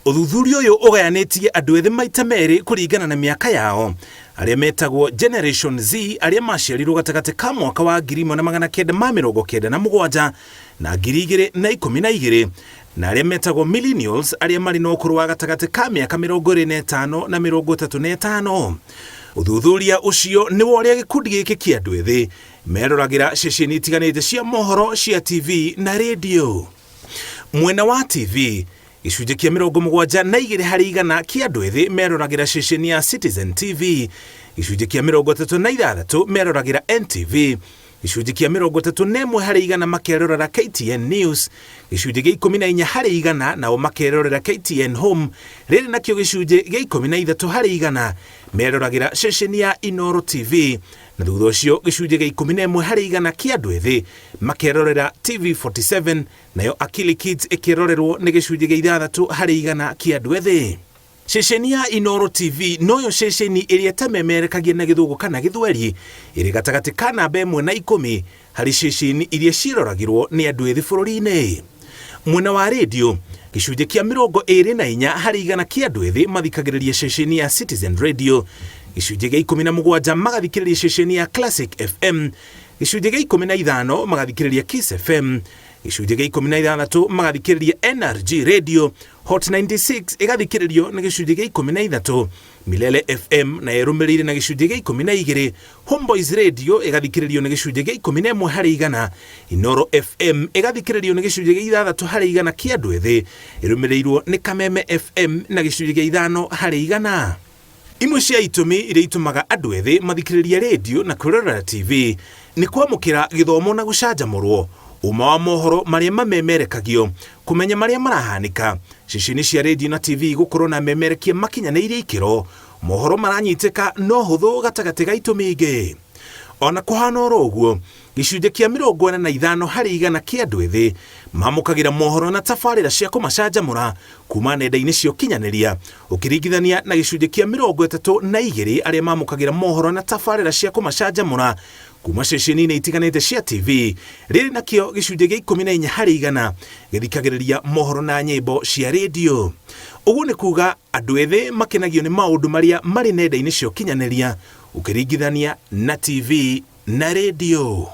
Ũthuthuria ũyũ ũgayanĩtie andũ ethĩ maita merĩ kũringana na mĩaka yao, arĩa metagwo Generation Z arĩa maciarirwo gatagatĩ ka mwaka wa 1997 na 2012, na arĩa metagwo Millennials arĩa marĩ na ũkũrũ wa gatagatĩ ka mĩaka 25 na 35. Ũthuthuria ũcio nĩ wa ũrĩa gĩkundi gĩkĩ kĩa andũ ethĩ meroragĩra ceceni itiganĩte cia mohoro cia TV na rĩndiũ. Mwena wa TV, gĩcunjĩ kĩa 72 harĩ igana kĩa andũ ethĩ meroragĩra ceceni ya Citizen TV, gĩcunjĩ kĩa 36 meroragĩra NTV, gĩcunjĩ kĩa 31 harĩ igana makerorera KTN News, gĩcunjĩ gĩa 14 harĩ igana nao makerorera KTN Home, rĩrĩ nakĩo gĩcunjĩ gĩa 13 harĩ igana meroragĩra ceceni ya Inooro TV, na thutha ũcio gĩcunjĩ gĩa 11 harĩ igana kĩa andũ ethĩ makerorera TV47, nayo Akili Kids ĩkĩrorerwo nĩ gĩcunjĩ gĩa 6 harĩ igana kĩa andũ ethĩ. Ceceni ya Inooro TV noyo ceceni ĩrĩa ĩtamemerekagia na Gĩthũngũ kana Gĩthweri ĩrĩ gatagatĩ ka namba ĩmwe na ikũmi harĩ ceceni iria ciĩroragĩrwo nĩ andũ ethĩ bũrũri-inĩ. Mwena wa rĩndiũ, gĩcunjĩ kĩa 24 harĩ igana kĩa andũ ethĩ mathikagĩrĩria ceceni ya Citizen Radio, gĩcunjĩ gĩa 17 magathikĩrĩria ceceni ya Classic FM, gĩcunjĩ gĩa 15 magathikĩrĩria Kiss FM, gĩcunjĩ gĩa 16 magathikĩrĩria NRG Radio, Hot 96 ĩgathikĩrĩrio nĩ gĩcunjĩ gĩa 13, Milele FM na ĩrũmĩrĩire na gĩcunjĩ gĩa 12, Homeboys Radio ĩgathikĩrĩrio nĩ gĩcunjĩ gĩa 11 harĩ igana, Inooro FM ĩgathikĩrĩrio nĩ gĩcunjĩ gĩa 6 harĩ igana kĩa andũ ethĩ, ĩrũmĩrĩirwo nĩ Kameme FM na gĩcunjĩ gĩa 5 harĩ igana. Imwe cia itũmi iria itũmaga andũ ethĩ mathikĩrĩrie rĩndiũ na kwĩrorera TV nĩ kwamũkĩra gĩthomo na gũcanjamũrwo, ũma wa mohoro marĩa mamemerekagio, kũmenya marĩa marahanĩka, ceceni cia rĩndiũ na TV gũkorwo na amemerekia makinyanĩirie ikĩro, mohoro maranyitĩka na ũhũthũ gatagatĩ ga itũmi ingĩ. O na kũhana oro ũguo, gĩcunjĩ kĩa 45 harĩ igana kĩa andũ ethĩ mamũkagĩra mohoro na tabarĩra cia kũmacanjamũra kuma nenda-inĩ cia ũkinyanĩria ũkĩringithania na gĩcunjĩ kĩa 32 arĩa mamũkagĩra mohoro na tabarĩra cia kũmacanjamũra kuma ceceni-inĩ itiganĩte cia TV, rĩrĩ nakĩo gĩcunjĩ gĩa 14 harĩ igana gĩthikagĩrĩria mohoro na nyĩmbo cia rĩndiũ. Ũguo nĩ kuga andũ ethĩ makenagio nĩ maũndũ marĩa marĩ nenda-inĩ cia ũkinyanĩria ũkĩringithania na TV na rĩndiũ.